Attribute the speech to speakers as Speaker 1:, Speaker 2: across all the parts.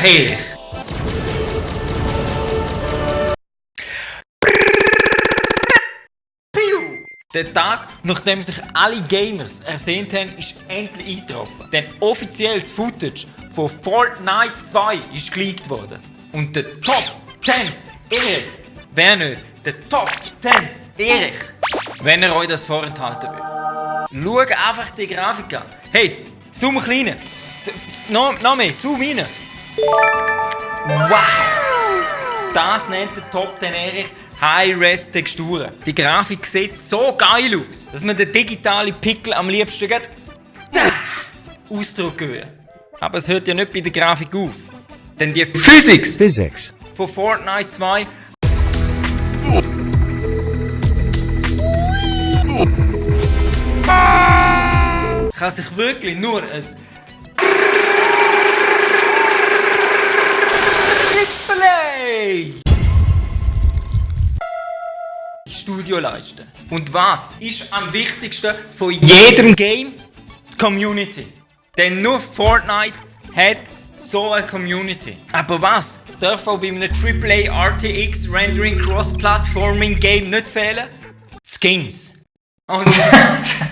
Speaker 1: Erich. Der Tag, nachdem sich alle Gamers ersehnt haben, ist endlich eingetroffen. Denn offizielles Footage von Fortnite 2 ist geleakt worden. Und der Top 10 Erich, wer nicht, der Top 10 Erich, wenn er euch das vorenthalten will. Schau einfach die Grafik an. Hey, zoom kleiner. Noch mehr, zoom rein. Wow! Das nennt der Top 10 Erich High-Res-Texturen. Die Grafik sieht so geil aus, dass man den digitalen Pixel am liebsten ausdrücken will. Aber es hört ja nicht bei der Grafik auf. Denn die Physics von Fortnite 2 kann sich wirklich nur ein Display Studio leisten. Und was ist am wichtigsten von jedem Game? Die Community. Denn nur Fortnite hat so eine Community. Aber was darf auch bei einem AAA RTX Rendering Cross-Platforming Game nicht fehlen? Skins. Und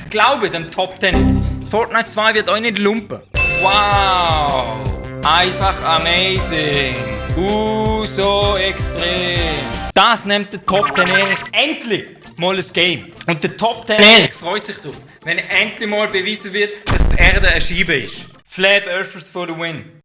Speaker 1: glaube dem Top 10. Fortnite 2 wird euch nicht lumpen. Wow! Einfach amazing! So extrem! Das nimmt der Top 10 Erich endlich mal ein Game. Und der Top 10 Erich freut sich darauf, wenn endlich mal bewiesen wird, dass die Erde eine Scheibe ist. Flat Earthers for the win.